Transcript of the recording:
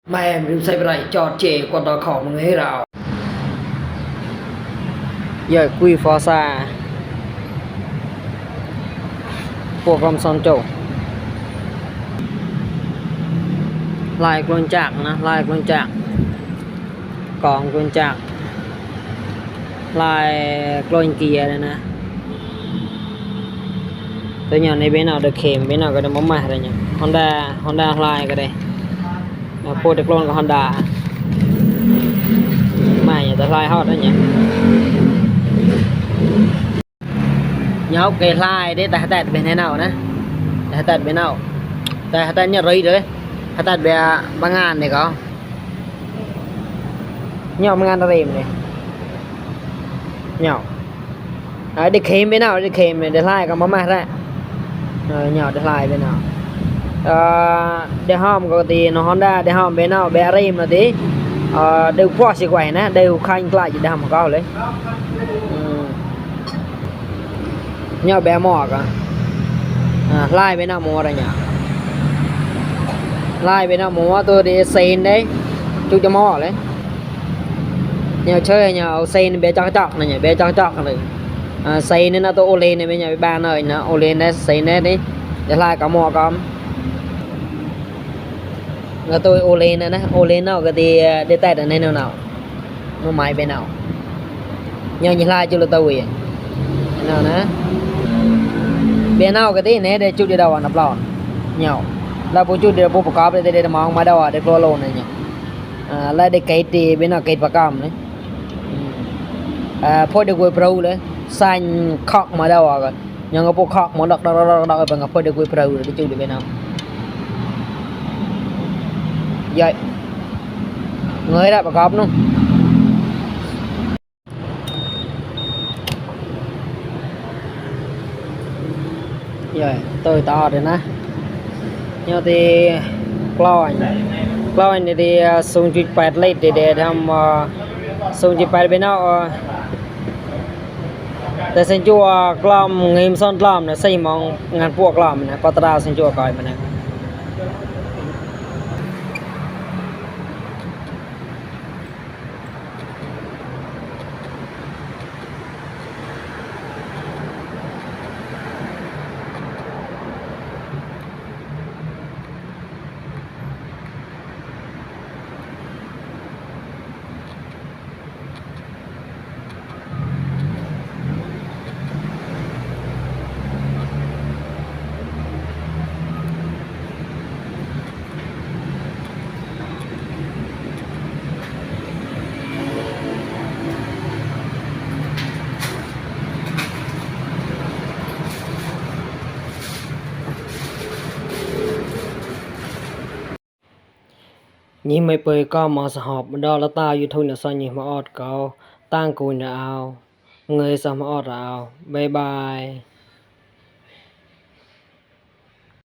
Mà em đừng say lại cho chê con tao khổ một người nào. Giờ quy phó xaพวกลำซอนโจลายกลนจักนะลายกลนจักกองกลนจักลายกลนเกียร์เลยนะตัวอย่างในเบนเอาเดอะเข็มเบนเอาก็ได้มาอะไรเนี่ยHonda ลายก็ได้โปรเจกต์กลนกับ Honda ไม่แต่ลายฮอดได้เนี่ยnhớ cái like đấy ta tạt bên thế nào nè ta tạt bên nào ta tạt nhớ rồi đấy ta tạt về 3.000 này có nhỏ 1.000 ta tìm này nhỏ đấy đi kèm bên nào đi kèm để like có má ra nhỏ để like bên nào để hòm có thì nó Honda để hòm bên nào bé rim là tí đều qua xì quẩy nè đều khanh lại chỉ đam có lấy nhau bé mỏ cả like bên nào mua đây nhỉ like bên nào mua tôi đi xin đấy chú cho mỏ đấy nhau chơi nhau xin bé cho chọc này nhỉ bé cho chọc này xin nên là tôi ô lên này bên nhà ba nơi nó ô lên đấy xin đấy đi để like cả mỏ con là tôi ô lên này ô lên nào cái thì để tay ở đây nào nó máy bên nào nhau như like chưa là tôi nào nữa bên nào cái tí này để chút đi đâu à nắp lon nhau là bộ chút đi bộ bọc cáp để mong mà đâu à để pro lon này nhỉ là để cái thì bên nào cái bạc cam đấy phôi được quay pro đấy xanh khóc mà đâu à nhưng cái bộ khóc mà đọc bằng cái phôi được quay pro để chút đi bên nào vậy người đã bạc cáp luôn rồi tôi to rồi nè nhưng thì cloin thì sung chụp bát lấy để làm sung chụp bát bên nàoแต่เส้นจั่วกล้อมเงิมซ่อนกล้อมนะใส่มองงานพวกกล้อมนะก็ตราเส้นจั่วก่อยมันนะนี่ไม่เปยก็มาสหอบดอลตาอยู่ทุนน่ะซอนี่มาออดเกาตั้งกูน่ะเอาเงยซะมาออดเอาบ๊ายบาย